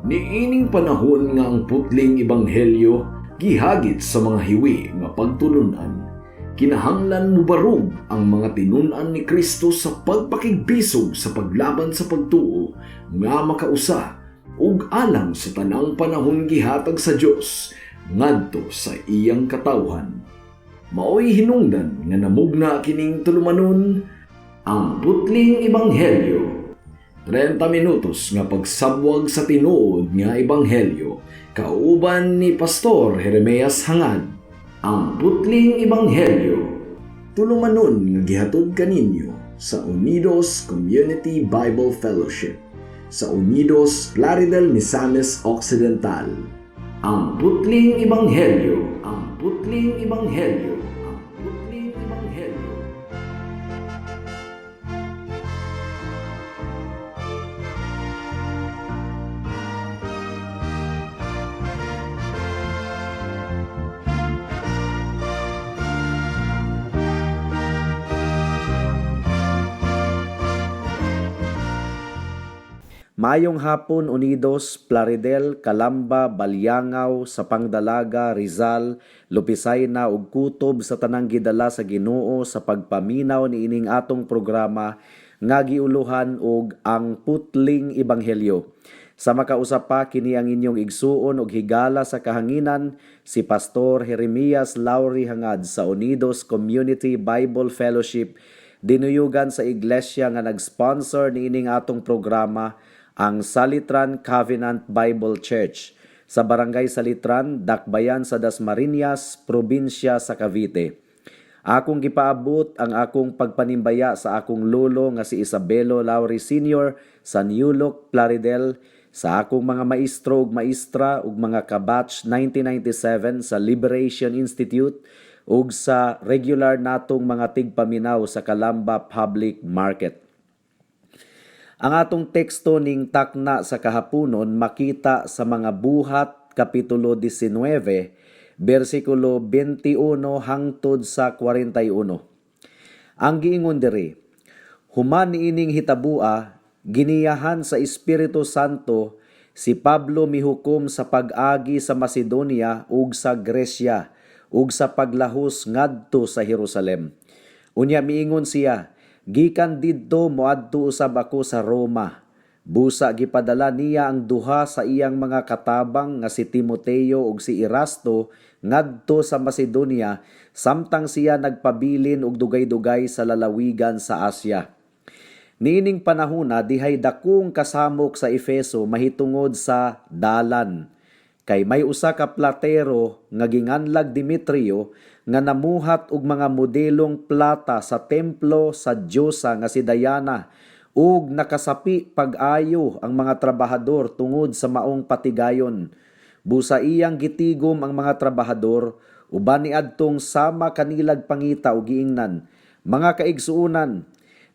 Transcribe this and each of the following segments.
Niining panahon nga ang putling ebanghelyo gihagit sa mga hiwi nga pagtulunan, kinahanglan mubarog ang mga tinun-an ni Kristo sa pagpakigbisog sa paglaban sa pagtuo nga makausa ug alang sa tanang panahon gihatag sa Dios ngadto sa iyang katawhan. Maoy hinungdan nga namugna kining tulumanon, ang Putling Ebanghelyo. 30 minutos nga pagsabwag sa tinuod nga ebanghelyo kauban ni Pastor Jeremias Hangad. Ang Putling Ebanghelyo. Tulumanon nga gihatod kaninyo sa Unidos Community Bible Fellowship sa Unidos, Plaridel, Misamis Occidental. Ang Putling Ebanghelyo, ang Putling Ebanghelyo, ang Putling Ebanghelyo. Maayong hapon, Unidos, Plaridel, Calamba, Baliangao, Sapang Dalaga, Rizal, Lopisayna ug Kutob sa tanang gidala sa Ginoo sa pagpaminaw niining atong programa nga giuluhan og Ang Putling Ebanghelyo. Sa makausa pa, kini ang inyong igsuon og higala sa kahanginan, si Pastor Jeremias Lauri Hangad sa Unidos Community Bible Fellowship, dinuyugan sa iglesia nga nag-sponsor niining atong programa, ang Salitran Covenant Bible Church sa Barangay Salitran, Dakbayan sa Dasmariñas, probinsya sa Cavite. Akong gipaabot ang akong pagpanimbaya sa akong lolo nga si Isabelo Lauri Sr. sa New Look, Plaridel, sa akong mga maestro ug maestra ug mga kabatch 1997 sa Liberation Institute ug sa regular natong mga tigpaminaw sa Calamba Public Market. Ang atong teksto ning takna sa kahaponon makita sa Mga Buhat Kapitulo 19, bersikulo 21 hangtod sa 41. Ang giingon diri, "Human niining hitabua, giniyahan sa Espiritu Santo si Pablo mihukom sa pag-agi sa Macedonia ug sa Gresya ug sa paglahos ngadto sa Jerusalem. Unya miingon siya, 'Gikan didto moadto usab ako sa Roma.' Busa gipadala niya ang duha sa iyang mga katabang nga si Timoteo ug si Erasto ngadto sa Macedonia samtang siya nagpabilin og dugay-dugay sa lalawigan sa Asia. Niining panahona dihay dakong kasamok sa Efeso mahitungod sa dalan. Kay may usa ka platero nga ginganlag Demetrio nga namuhat og mga modelong plata sa templo sa diosa nga si Diana ug nakasapi pag-ayo ang mga trabahador tungod sa maong patigayon. Busa iyang gitigom ang mga trabahador uban niadtong sama kanilag pangita ug giingnan, 'Mga kaigsuonan,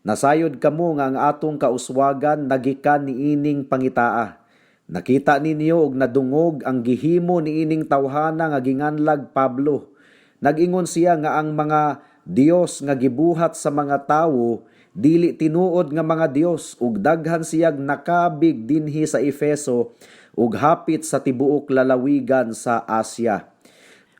nasayod kamo nga ang atong kauswagan nagikan niining pangitaa. Nakita ninyo og nadungog ang gihimo niining tawhana nga ginganlag Pablo. Nag-ingon siya nga ang mga Dios nga gibuhat sa mga tawo dili tinuod nga mga Dios ug daghan siyag nakabig dinhi sa Efeso ug hapit sa tibuok lalawigan sa Asia.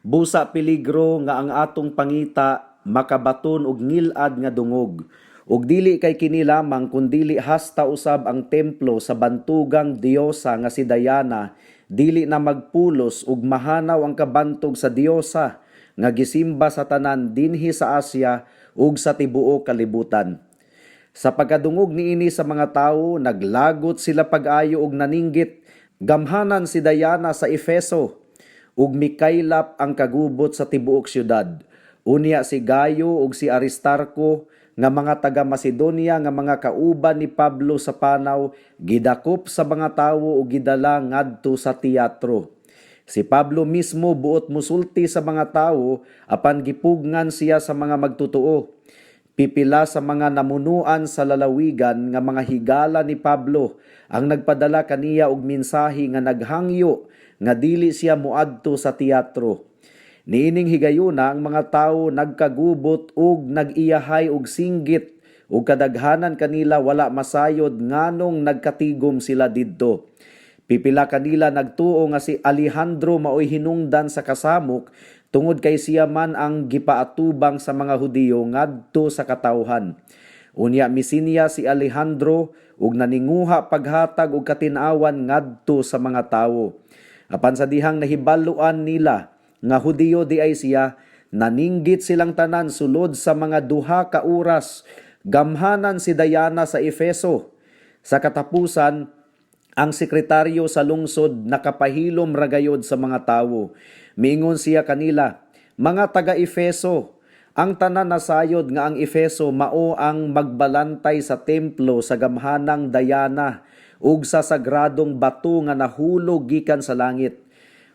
Busa peligro nga ang atong pangita makabaton og ngilad nga dungog. Ug dili kay kini lamang kundili hasta usab ang templo sa bantugang diosa nga si Diana dili na magpulos ug mahanaw ang kabantog sa diosa nga gisimba sa tanan dinhi sa Asia ug sa tibuok kalibutan.' Sa pagkadungog niini sa mga tawo, naglagot sila pag-ayo og naninggit, 'Gamhanan si Diana sa Efeso!' Ug mikaylap ang kagubot sa tibuok syudad. Unya si Gayo ug si Aristarko nga mga taga Macedonia nga mga kauban ni Pablo sa panaw gidakop sa mga tawo ug gidala ngadto sa teatro. Si Pablo mismo buot musulti sa mga tawo apan gipugngan siya sa mga magtutoo. Pipila sa mga namunuan sa lalawigan nga mga higala ni Pablo ang nagpadala kaniya og mensahe nga naghangyo nga dili siya moadto sa teatro. Niining higayuna ang mga tawo nagkagubot ug nag-iyahay og singgit ug kadaghanan kanila wala masayod nganong nagkatigom sila didto. Pipila kanila nagtuo nga si Alejandro maoy hinungdan sa kasamok tungod kay siya man ang gipaatubang sa mga Hudiyo ngadto sa katawhan. Unya misinya si Alejandro ug naninguha paghatag og katin-awan ngadto sa mga tawo. Apan sa dihang nahibaluan nila nga Hudiyo diay siya, naninggit silang tanan sulod sa mga 2 ka oras. Gamhanan si Diana sa Efeso. Sa katapusan, ang sekretaryo sa lungsod nakapahilom ra gayod sa mga tawo. Miingon siya kanila, "Mga taga-Efeso, ang tanan nasayod nga ang Efeso mao ang magbalantay sa templo sa gamhanang Diana ug sa sagradong bato nga nahulog gikan sa langit.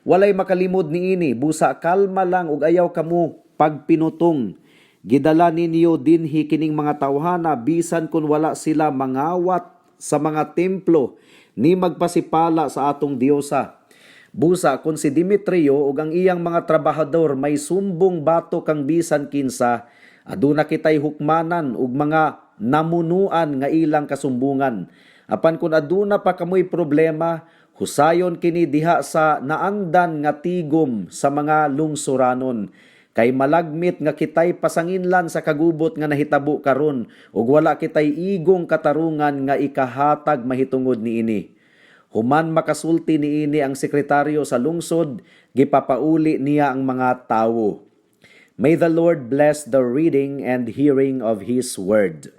Walay makalimod niini, busa kalma lang ug ayaw kamo pagpinutong. Gidala ninyo dinhi kining mga tawhana bisan kung wala sila mangawat sa mga templo ni magpasipala sa atong diyosa. Busa kung si Demetrio ug ang iyang mga trabahador may sumbong batok kang bisan kinsa, aduna kitay hukmanan ug mga namunuan nga ilang kasumbungan. Apan kung aduna pa kamoy problema, husayon kini diha sa naandan nga tigom sa mga lungsuranon. Kay malagmit nga kitay pasanginlan sa kagubot nga nahitabo karon ug wala kitay igong katarungan nga ikahatag mahitungod niini." Human makasulti niini ang sekretaryo sa lungsod, gipapauli niya ang mga tawo. May the Lord bless the reading and hearing of His Word.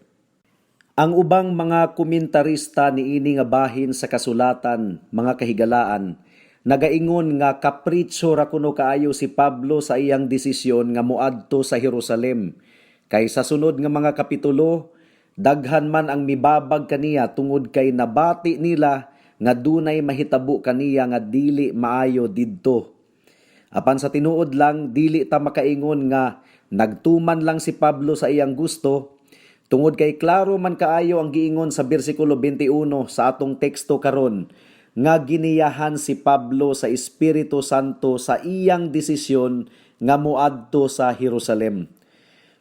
Ang ubang mga komentarista niini nga bahin sa kasulatan, mga kahigalaan, nagaingon nga kapritso ra kuno kaayo si Pablo sa iyang desisyon nga moadto sa Jerusalem. Kay sa sunod nga mga kapitulo, daghan man ang mibabag kaniya tungod kay nabati nila nga dunay mahitabo kaniya nga dili maayo didto. Apan sa tinuod lang, dili ta makaingon nga nagtuman lang si Pablo sa iyang gusto tungod kay klaro man kaayo ang giingon sa bersikulo 21 sa atong teksto karon nga giniyahan si Pablo sa Espiritu Santo sa iyang desisyon nga moadto sa Jerusalem.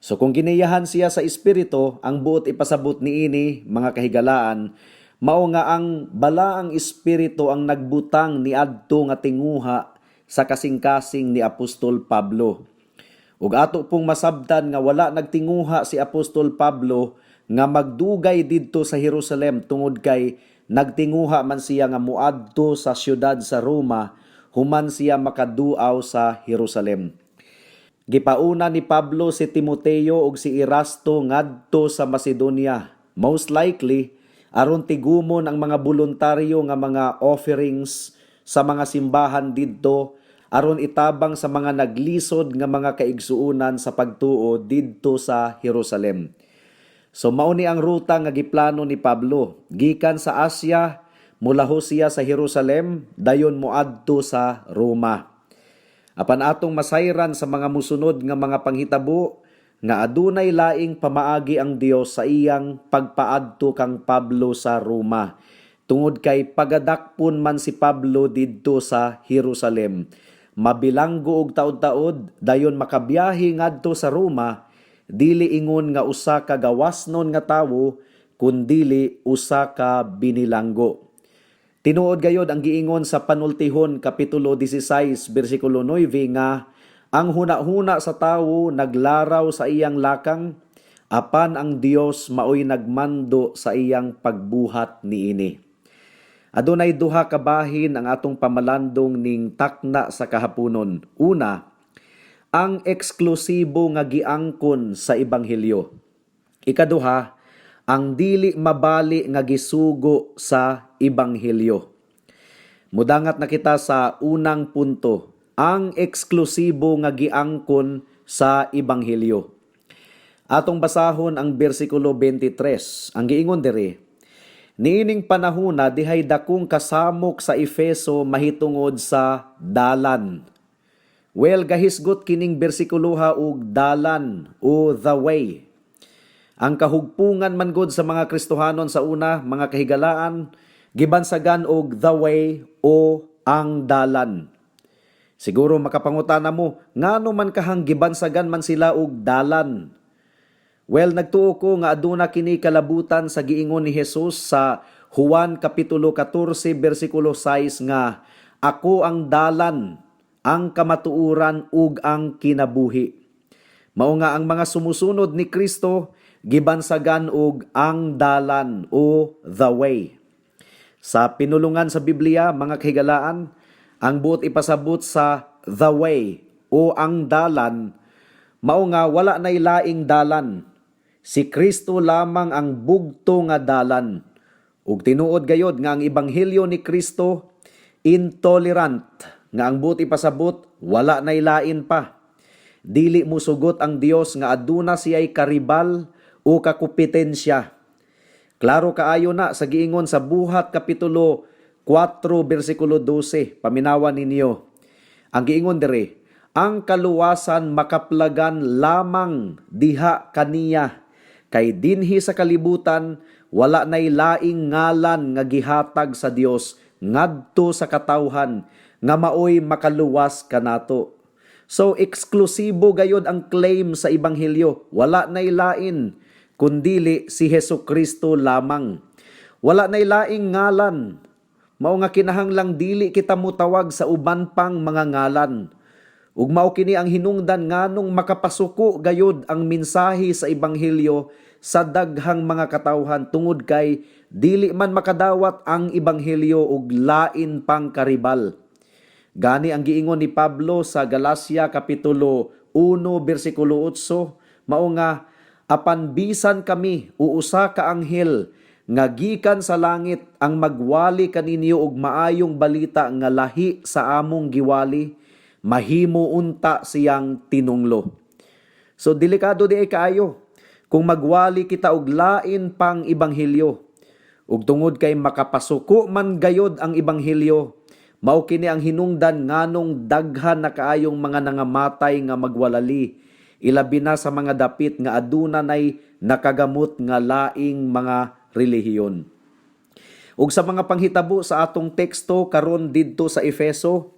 So kung giniyahan siya sa Espiritu, ang buot ipasabot niini, mga kahigalaan, mao nga ang balaang Espiritu ang nagbutang niadto nga tinguha sa kasing-kasing ni Apostol Pablo. Ug ato pong masabtan nga wala nagtinguha si Apostol Pablo nga magdugay didto sa Jerusalem tungod kay nagtinguha man siya nga moadto sa siyudad sa Roma human siya makaduaw sa Jerusalem. Gipauna ni Pablo si Timoteo ug si Erasto ngadto sa Macedonia. Most likely aron tigumon ang mga boluntaryo nga mga offerings sa mga simbahan didto aron itabang sa mga naglisod nga mga kaigsuonan sa pagtuo didto sa Jerusalem. So mao ni ang ruta nga giplano ni Pablo. Gikan sa Asia, mulaho siya sa Jerusalem, dayon moadto sa Roma. Apan atong masayran sa mga musunod nga mga panghitabo nga adunay laing pamaagi ang Dios sa iyang pagpaadto kang Pablo sa Roma. Tungod kay pagadakpon man si Pablo didto sa Jerusalem, mabilanggo og taod-taod, dayon makabiyahe ngadto sa Roma, dili ingon nga usa ka gawasnon nga tawo, kundili usa ka binilanggo. Tinuod gayod ang giingon sa Panultihon kapitulo 16 bersikulo 9 nga ang huna-huna sa tawo naglaraw sa iyang lakang, apan ang Dios maoy nagmando sa iyang pagbuhat niini. Adunay duha ka bahin ang atong pamalandong ning takna sa kahaponon. Una, ang eksklusibo nga giangkon sa ebanghelyo. Ikaduha, ang dili mabali nga gisugo sa ebanghelyo. Mudangat na kita sa unang punto, ang eksklusibo nga giangkon sa ebanghelyo. Atong basahon ang bersikulo 23. Ang giingon diri, "Niining panahona dihay dakong kasamok sa Efeso mahitungod sa dalan." Well, gahisgot kining bersikuloha og dalan o the way. Ang kahugpungan man gud sa mga Kristohanon sa una, mga kahigalaan, gibansagan og the way o ang dalan. Siguro makapangutana mo, ngano man kahang gibansagan man sila og dalan? Well, nagtuo ko nga aduna kini kalabutan sa giingon ni Jesus sa Juan kapitulo 14 bersikulo 6 nga ako ang dalan, ang kamatuoran ug ang kinabuhi. Mao nga ang mga sumusunod ni Kristo gibansagan og ang dalan o the way. Sa pinulungan sa Biblia, mga kahigalaan, ang buot ipasabot sa the way o ang dalan, mao nga wala nay laing dalan. Si Kristo lamang ang bugto nga dalan. Ug tinuod gayod nga ang ebanghelyo ni Kristo intolerant, nga ang buot ipasabot wala nay lain pa. Dili musugot ang Dios nga aduna siya'y karibal o kakumpetensya. Klaro kaayo na sa giingon sa Buhat kapitulo 4 bersikulo 12. Paminawan ninyo. Ang giingon diri, ang kaluwasan makaplagan lamang diha kaniya kay dinhi sa kalibutan wala nay laing ngalan nga gihatag sa Dios ngadto sa katawhan nga maoy makaluwas kanato. So eksklusibo gayod ang claim sa ebanghelyo. Wala nay lain kundili si Hesus Kristo lamang. Wala nay laing ngalan. Mao nga kinahanglang dili kita mutawag sa uban pang mga ngalan. Ug mao kini ang hinungdan nganong makapasuko gayod ang mensahe sa ebanghelyo sa daghang mga katawhan, tungod kay dili man makadawat ang ebanghelyo og lain pang karibal. Gani ang giingon ni Pablo sa Galacia kapitulo 1 bersikulo 8, mao nga apan bisan kami o usa ka anghel nga gikan sa langit ang magwali kaninyo og maayong balita nga lahi sa among giwali, mahimo unta siyang tinunglo. So delikado diay kaayo kung magwali kita og lain pang ebanghelyo. Ug tungod kay makapasuko man gayod ang ebanghelyo, mao kini ang hinungdan nganong daghan na kaayong mga nangamatay nga magwalali, ilabi na sa mga dapit nga aduna nay nakagamot nga laing mga relihiyon. Ug sa mga panghitabo sa atong teksto karon didto sa Efeso,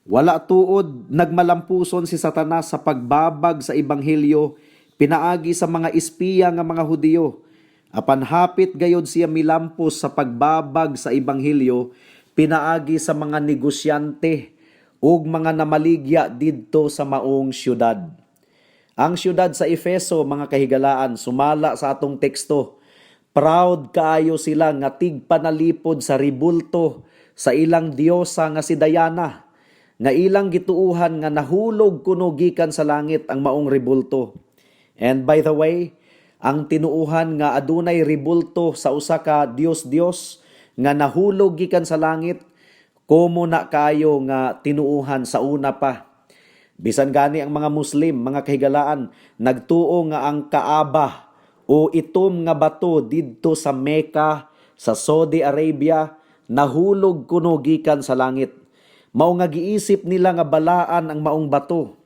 wala tuod nagmalampuson si Satanas sa pagbabag sa ebanghelyo pinaagi sa mga espiya nga mga Hudiyo. Apan hapit gayod siya milampos sa pagbabag sa ebanghelyo pinaagi sa mga negosyante ug mga namaligya didto sa maong syudad. Ang syudad sa Efeso, mga kahigalaan, sumala sa atong teksto, proud kaayo sila nga tigpanalipod sa ribulto sa ilang diyosa nga si Diana, nga ilang gituuhan nga nahulog kuno gikan sa langit ang maong ribulto. And by the way, ang tinuuhan nga adunay ribulto sa usa ka Dios-Dios nga nahulog gikan sa langit, komo na kayo nga tinuuhan sa una pa. Bisan gani ang mga Muslim, mga kahigalaan, nagtuo nga ang Kaaba o itom nga bato didto sa Mecca sa Saudi Arabia nahulog kuno gikan sa langit. Mao nga giisip nila nga balaan ang maong bato.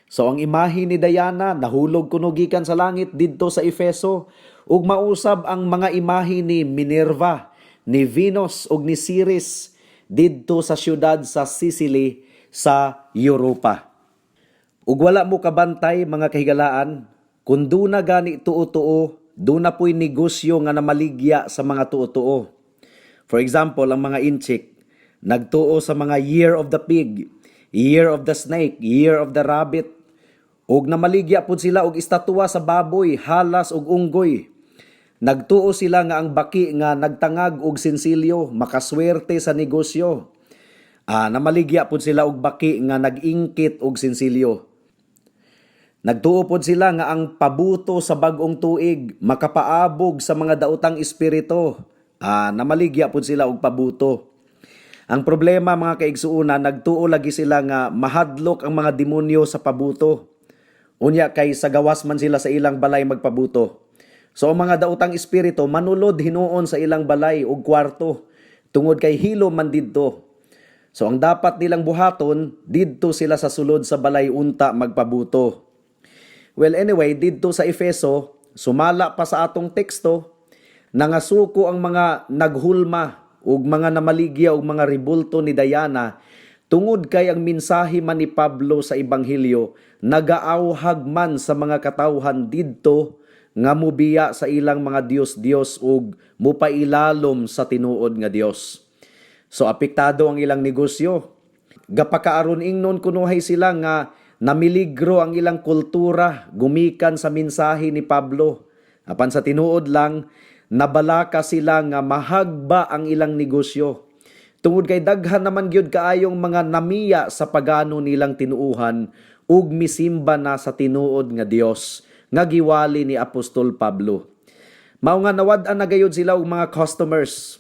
So ang imahe ni Diana nahulog kuno gikan sa langit didto sa Efeso, ug mausab ang mga imahe ni Minerva, ni Venus ug ni Ceres didto sa syudad sa Sicily sa Europa. Ug wala mo kabantay, mga kahigalaan, kung duna gani tuo-tuo, duna po'y negosyo nga namaligya sa mga tuo-tuo. For example, ang mga Intsik, nagtuo sa mga year of the pig, year of the snake, year of the rabbit, ug namaligya pud sila og estatwa sa baboy, halas ug unggoy. Nagtuo sila nga ang baki nga nagtangag og sinsilyo makaswerte sa negosyo. Namaligya pud sila og baki nga nag-ingkit og sinsilyo. Nagtuo pod sila nga ang pabuto sa bag-ong tuig makapaabog sa mga daotang espiritu. Namaligya pod sila og pabuto. Ang problema, mga kaigsuonan, nagtuo lagi sila nga mahadlok ang mga demonyo sa pabuto. Unya kay sa gawas man sila sa ilang balay magpabuto. So ang mga daotang espiritu manulod hinuon sa ilang balay ug kwarto tungod kay hilo man didto. So ang dapat nilang buhaton, didto sila sa sulod sa balay unta magpabuto. Well, anyway, didto sa Efeso, sumala pa sa atong teksto, nangasuko ang mga naghulma ug mga namaligya og mga ribulto ni Diana tungod kay ang mensahe man ni Pablo sa ebanghelyo nagaawhag man sa mga katawhan didto nga mubiya sa ilang mga Dios-Dios ug mupailalom sa tinuod nga Dios. So apektado ang ilang negosyo. Gapakaaron ingnon kunuhay sila nga namiligro ang ilang kultura gumikan sa mensahe ni Pablo. Apan sa tinuod lang, nabalaka sila nga mahagba ang ilang negosyo. Tungod kay daghan naman gyud kaayong mga namiya sa pagano nilang tinuuhan ug misimba na sa tinuod nga Dios nga giwali ni Apostol Pablo. Mao nga nawad-an na gayud sila og mga customers.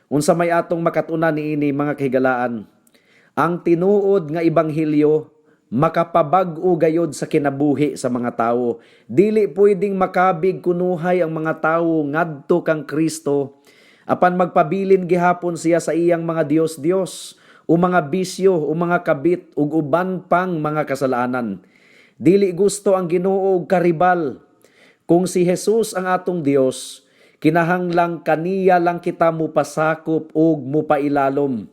Unsa may atong makatunan niini, mga kahigalaan? Ang tinuod nga ebanghelyo makapabag-o gayod sa kinabuhi sa mga tawo. Dili pwedeng makabig kunuhay ang mga tawo ngadto kang Kristo apan magpabilin gihapon siya sa iyang mga Dios-Dios o mga bisyo o mga kabit ug uban pang mga kasalanan. Dili gusto ang Ginoo og karibal. Kung si Jesus ang atong Dios, kinahanglang kaniya lang kita mupasakop ug mupailalom.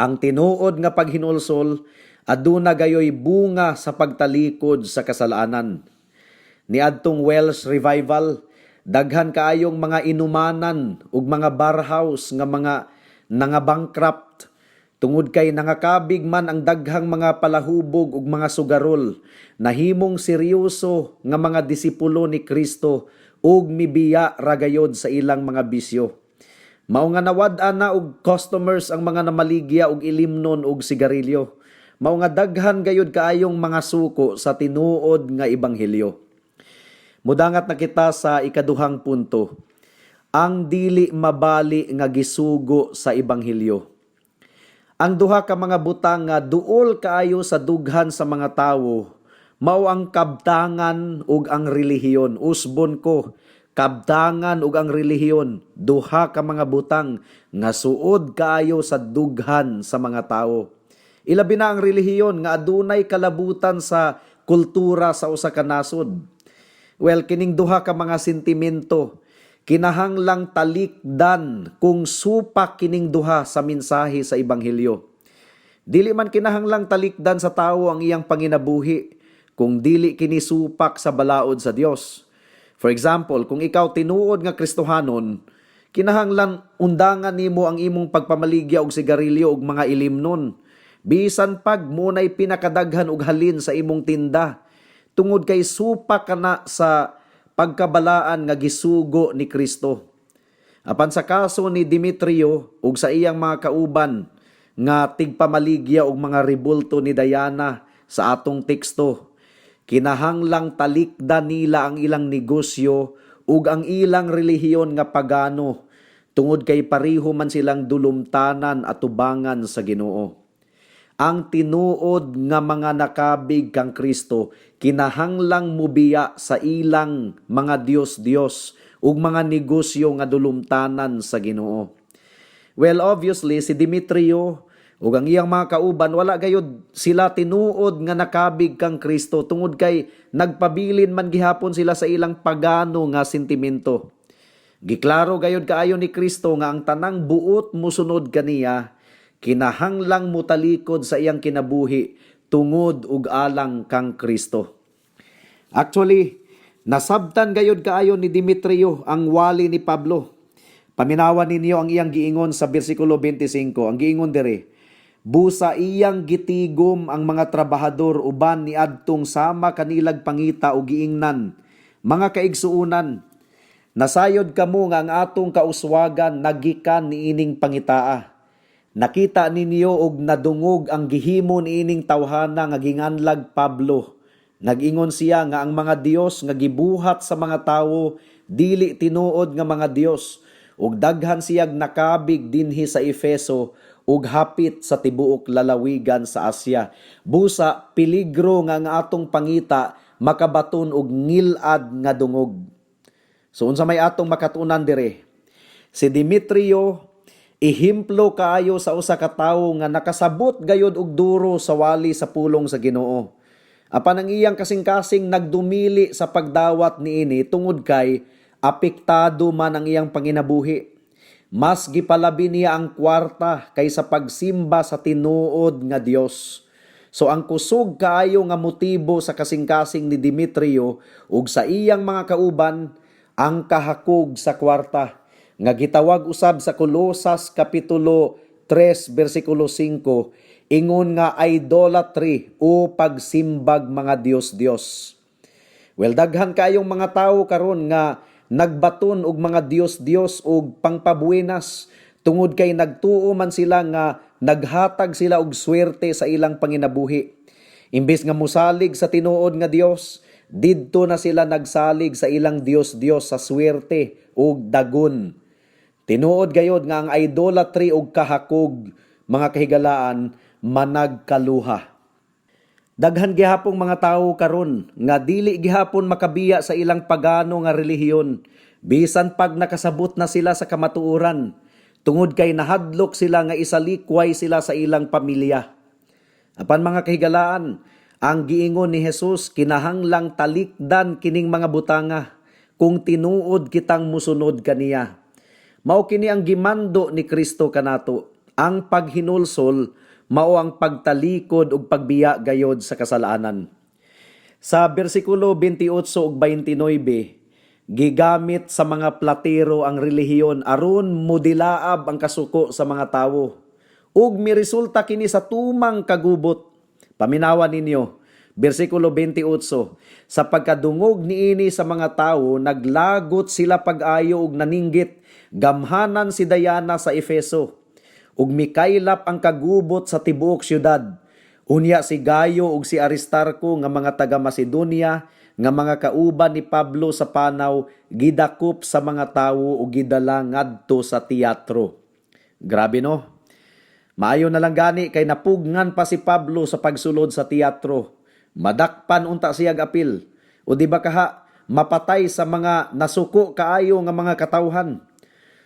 Ang tinuod nga paghinulsol aduna gayoy bunga sa pagtalikod sa kasalanan. Niadtong Welsh Revival, daghan kaayong mga inumanan ug mga barhouse nga mga nangabankrupt tungod kay nangakabig man ang daghang mga palahubog ug mga sugarol, nahimong seryoso nga mga disipulo ni Kristo ug mibiya ra gayod sa ilang mga bisyo. Mao nga nawad-an na og customers ang mga namaligya og ilimnon og sigarilyo. Mao nga daghan gayod kaayong mga suko sa tinuod nga ebanghelyo. Mudangat na kita sa ikaduhang punto. Ang dili mabali nga gisugo sa ebanghelyo. Ang duha ka mga butang nga duol kaayo sa dughan sa mga tawo mao ang kabtangan ug ang relihiyon. Usbon ko, kabtangan ug ang relihiyon, duha ka mga butang nga suod kaayo sa dughan sa mga tawo. Ilabi na ang relihiyon nga adunay kalabutan sa kultura sa usa ka nasod. Well, kining duha ka mga sentimento kinahanglang talikdan kung supak kining duha sa mensahe sa ebanghelyo. Dili man kinahanglang talikdan sa tawo ang iyang panginabuhi kung dili kini supak sa balaod sa Dios. For example, kung ikaw tinuod nga Kristohanon, kinahanglan undangan nimo ang imong pagpamaligya og sigarilyo ug mga ilimnon. Bisan pag munay pinakadaghan og halin sa imong tinda, tungod kay supak kana sa pagkabalaan nga gisugo ni Kristo. Apan sa kaso ni Demetrio ug sa iyang mga kauban nga tigpamaligya og mga rebulto ni Diana sa atong teksto, kinahanglang talikdan nila ang ilang negosyo ug ang ilang relihiyon nga pagano tungod kay pareho man silang dulumtanan at tubangan sa Ginoo. Ang tinuod nga mga nakabig kang Kristo kinahanglang mubiya sa ilang mga Dios-Dios ug mga negosyo nga dulumtanan sa Ginoo. Well, obviously si Demetrio ug ang iyang mga kauban, wala gayud sila tinuod nga nakabig kang Kristo tungod kay nagpabilin man gihapon sila sa ilang pagano nga sentimento. Giklaro gayud kaayo ni Kristo nga ang tanang buot musunod kaniya kinahanglang mutalikod sa iyang kinabuhi tungod ug alang kang Kristo. Actually, nasabtan gayud kaayo ni Demetrio ang wali ni Pablo. Paminawan ninyo ang iyang giingon sa bersikulo 25. Ang giingon dire, "Busa iyang gitigom ang mga trabahador uban niadtong sama kanilag pangita o giingnan, 'Mga kaigsuonan, nasayod kamo nga ang atong kauswagan nagikan niining pangitaa. Nakita ninyo og nadungog ang gihimo niining tawhana nga ginganlag Pablo. Nag-ingon siya nga ang mga Dios nga gibuhat sa mga tawo dili tinuod nga mga Dios, ug daghan siyag nakabig dinhi sa Efeso ug hapit sa tibuok lalawigan sa Asia. Busa peligro nga ang atong pangita makabaton og ngilad nga dungog.'" So unsa may atong makatunan dire? Si Demetrio, ehemplo kaayo sa usa ka tawo nga nakasabot gayod og duro sa wali sa pulong sa Ginoo. Apan ang iyang kasing-kasing nagdumili sa pagdawat niini tungod kay apektado man ang iyang panginabuhi. Mas gipalabi niya ang kwarta kaysa pagsimba sa tinuod nga Dios. So ang kusog kaayo nga motibo sa kasing-kasing ni Demetrio ug sa iyang mga kauban ang kahakog sa kwarta nga gitawag usab sa Kolosas kapitulo 3 bersikulo 5 ingon nga idolatry o pagsimbag mga Dios-Dios. Well, daghan kaayong mga tawo karon nga nagbaton og mga Dios-Dios og pangpabuenas tungod kay nagtuo man sila nga naghatag sila og swerte sa ilang panginabuhi. Imbes nga musalig sa tinuod nga Dios, didto na sila nagsalig sa ilang Dios-Dios sa swerte ug dagon. Tinuod gayod nga ang idolatry ug kahakog, mga kahigalaan, managkaluha. Daghan gihapong mga tawo karon nga dili gihapon makabiya sa ilang pagano nga relihiyon bisan pag nakasabot na sila sa kamatuoran tungod kay nahadlok sila nga isalikway sila sa ilang pamilya. Apan, mga kahigalaan, ang giingon ni Jesus, kinahanglang talikdan kining mga butanga kung tinuod kitang musunod kaniya. Mao kini ang gimando ni Kristo kanato. Ang paghinulsol mao ang pagtalikod ug pagbiya gayod sa kasalanan. Sa bersikulo 28 ug 29, gigamit sa mga platero ang relihiyon aron mudilaab ang kasuko sa mga tawo. Ug miresulta kini sa tumang kagubot. Paminawa ninyo, bersikulo 28, sa pagkadungog niini sa mga tawo, naglagot sila pag-ayo ug naninggit, "Gamhanan si Diana sa Efeso." Ug mikaylap ang kagubot sa tibuok syudad. Unya si Gayo ug si Aristarco nga mga taga Macedonia nga mga kauban ni Pablo sa panaw, gidakop sa mga tawo ug gidala ngadto sa teatro. Grabe, no? Maayo na lang gani kay napugngan pa si Pablo sa pagsulod sa teatro. Madakpan unta siya apil. O di ba kaha mapatay sa mga nasuko kaayo nga mga katawhan.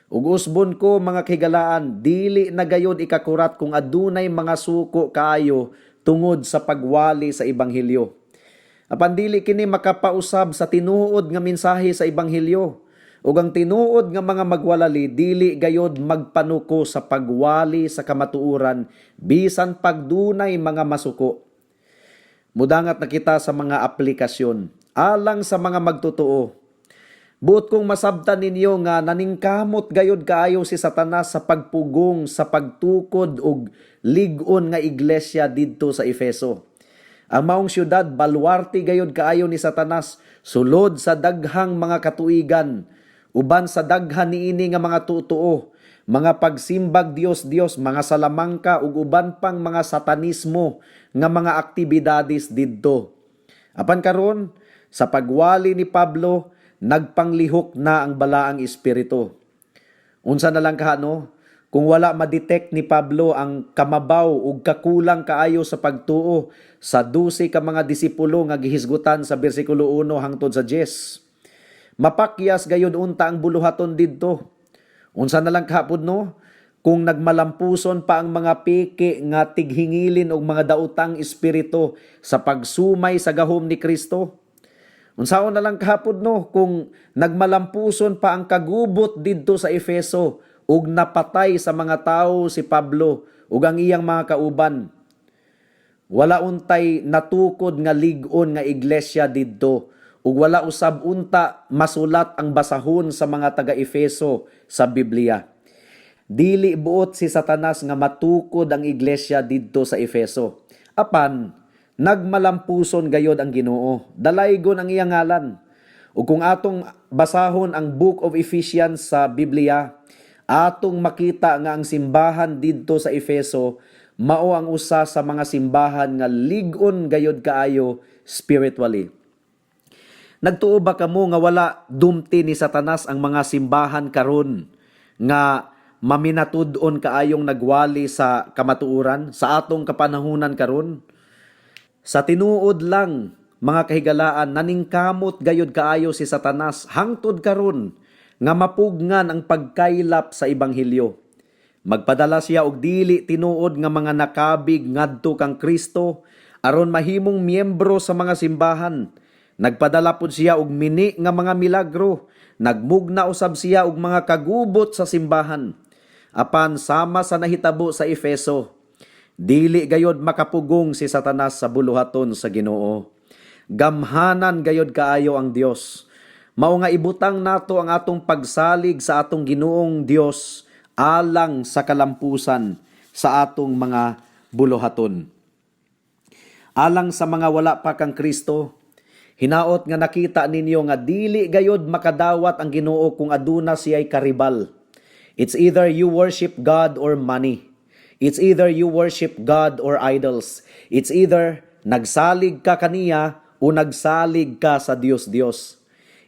Ug usbon ko, mga kahigalaan, dili na gayod ikakurat kung adunay mga suko kaayo tungod sa pagwali sa ebanghelyo. Apan dili kini makapausab sa tinuod nga mensahe sa ebanghelyo. Ug ang tinuod nga mga magwalali dili gayod magpanuko sa pagwali sa kamatuoran bisan pagdunay mga masuko. Mudangat na kita sa mga aplikasyon alang sa mga magtotoo. Buot kong masabtan ninyo nga naningkamot gayod kaayo si Satanas sa pagpugong sa pagtukod og lig-on nga iglesia didto sa Efeso. Ang maong syudad, balwarte gayod kaayo ni Satanas sulod sa daghang mga katuigan, uban sa daghan niini nga mga tutuo, mga pagsimbag Dios-Dios, mga salamangka ug uban pang mga satanismo nga mga aktibidades didto. Apan karon, sa pagwali ni Pablo, nagpanglihok na ang balaang espiritu. Unsa na lang kahano kung wala ma-detect ni Pablo ang kamabaw ug kakulang kaayo sa pagtuo sa 12 ka mga disipulo nga gihisgutan sa bersikulo 1 hangtod sa 10? Mapakyas gayud unta ang buluhaton didto. Unsa na lang kahapod, no, kung nagmalampuson pa ang mga peke nga tighingilin og mga daotang espiritu sa pagsumay sa gahom ni Kristo? Unsaon na lang kahapod, no, kung nagmalampuson pa ang kagubot didto sa Efeso ug napatay sa mga tawo si Pablo ug ang iyang mga kauban? Wala untay natukod nga lig-on nga iglesia didto ug wala usab unta masulat ang basahon sa mga taga-Efeso sa Biblia. Dili buot si Satanas nga matukod ang iglesia didto sa Efeso. Apan nagmalampuson gayod ang Ginoo. Dalaygon ang iyang ngalan. Ug kung atong basahon ang Book of Ephesians sa Biblia, atong makita nga ang simbahan didto sa Efeso mao ang usa sa mga simbahan nga lig-on gayod kaayo spiritually. Nagtuo ba kamo nga wala dumti ni Satanas ang mga simbahan karon nga maminatud-on kaayong nagwali sa kamatuoran sa atong kapanahunan karon? Sa tinuod lang, mga kahigalaan, naningkamot gayod kaayo si Satanas hangtod karon nga mapugnan ang pagkaylap sa ebanghelyo. Magpadala siya og dili tinuod nga mga nakabig ngadto kang Kristo aron mahimong miyembro sa mga simbahan. Nagpadala pud siya og mini nga mga milagro. Nagmugna usab siya og mga kagubot sa simbahan. Apan sama sa nahitabo sa Efeso, Dili gayod makapugong si Satanas sa buluhaton sa Ginoo. Gamhanan gayod kaayo ang Dios. Mao nga ibutang nato ang atong pagsalig sa atong Ginoong Dios alang sa kalampusan sa atong mga buluhaton. Alang sa mga wala pa kang Kristo, hinaot nga nakita ninyo nga dili gayod makadawat ang Ginoo kung aduna siya'y karibal. It's either you worship God or money. It's either you worship God or idols. It's either nagsalig ka kaniya o nagsalig ka sa Dios-Dios.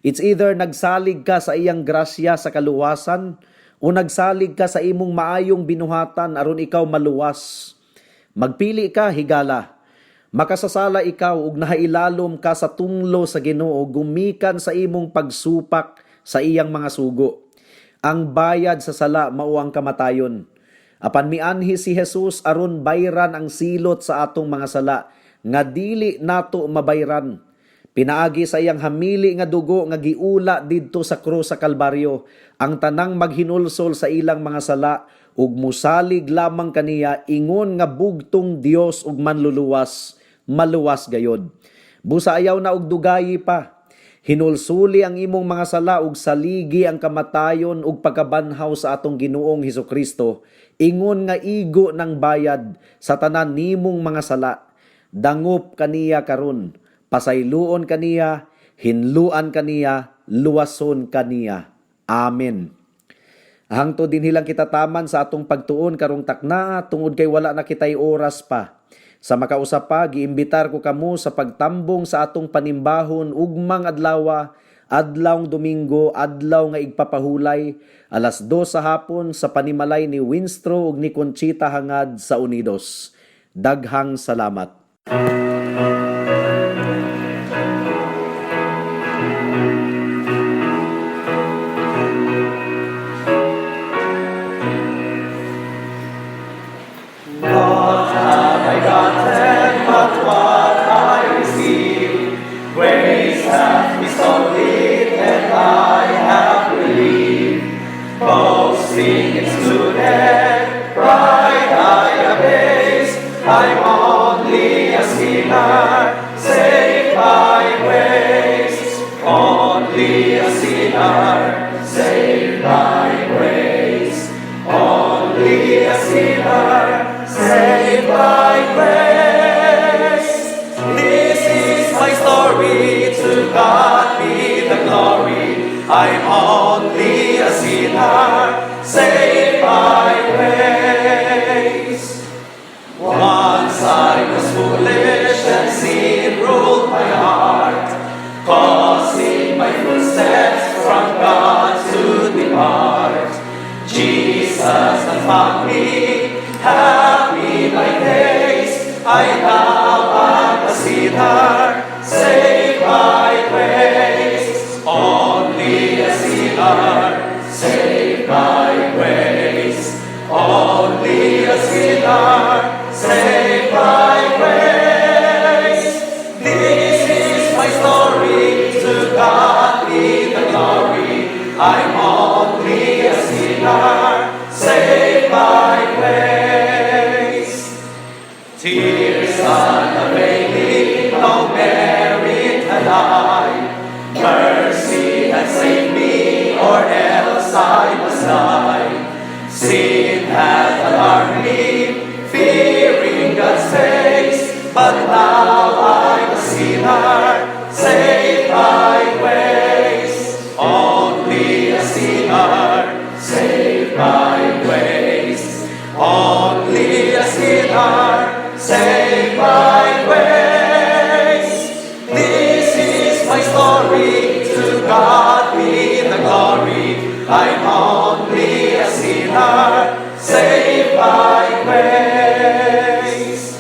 It's either nagsalig ka sa iyang grasya sa kaluwasan o nagsalig ka sa imong maayong binuhatan aron ikaw maluwas. Magpili ka, higala. Makasasala ikaw ug nahailalom ka sa tunglo sa Ginoo gumikan sa imong pagsupak sa iyang mga sugo. Ang bayad sa sala mao ang kamatayon. Apan mianhi si Jesus aron bayran ang silot sa atong mga sala nga dili nato mabayran. Pinaagi sa iyang hamili nga dugo nga giula didto sa krus sa Kalbaryo ang tanang maghinulsol sa ilang mga sala ug musalig lamang kaniya ingon nga bugtong Dios ug manluluwas, maluwas gayod. Busa ayaw na og dugayi pa. Hinulsuli ang imong mga sala ug saligi ang kamatayon ug pagkabanhaw sa atong Ginoong Hesukristo ingon nga igo ng bayad sa tanan nimong mga sala. Dangop kaniya karon, pasayloon kaniya, hinluan kaniya, luwason kaniya. Amen. Hangtod dinhi lang kita taman sa atong pagtuon karong taknaa tungod kay wala na kitay oras pa. Sa makausa pa, giimbitar ko kamo sa pagtambong sa atong panimbahon ugmang adlawa, adlawng Domingo, adlaw nga igpapahulay, 2:00 sa hapon sa panimalay ni Winstro ug ni Conchita Hangad sa Unidos. Daghang salamat. I gotten but what I received. Grace hath bestowed it, and I have believed. Boasting excluded, pride I abase. I'm only a sinner, saved by grace. Only a sinner, saved by grace. Only a sinner, saved by grace. This is my story, to God be the glory. I'm only a sinner, saved by grace. Once I was foolish and sin ruled my heart, causing my footsteps from God to depart. Jesus has found me, happy my days. I now am a sinner, saved by grace. Only a sinner, saved by grace. Only a sinner, saved by grace. This is my story, to God be the glory. I'm only a sinner, saved by grace. Tears unavailing, no merit had I. Mercy had saved me, or else I must die. Sin had alarmed me, fearing God's face, but now I'm a sinner, saved by grace. Only a sinner, saved by grace. Only a sinner, saved by grace. This is my story, to God be the glory. I'm only a sinner, saved by grace.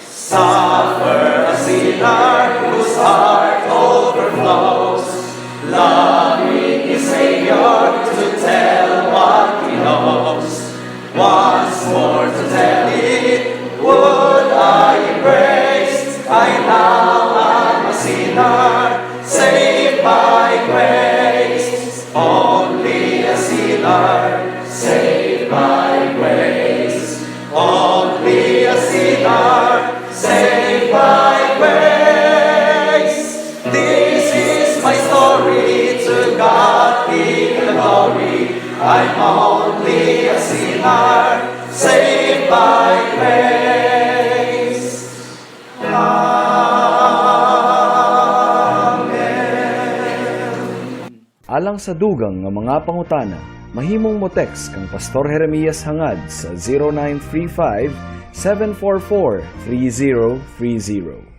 Suffer a sinner whose heart overflows, loving his Savior to tell what he knows. Once more to tell it, would I embrace? I now am a sinner, saved by grace. Only a sinner, saved by grace. Only a sinner, sinner, saved by grace. Amen. Alang sa dugang nga mga pangutana, mahimong mo text kang Pastor Jeremias Hangad sa 0935 744 3030.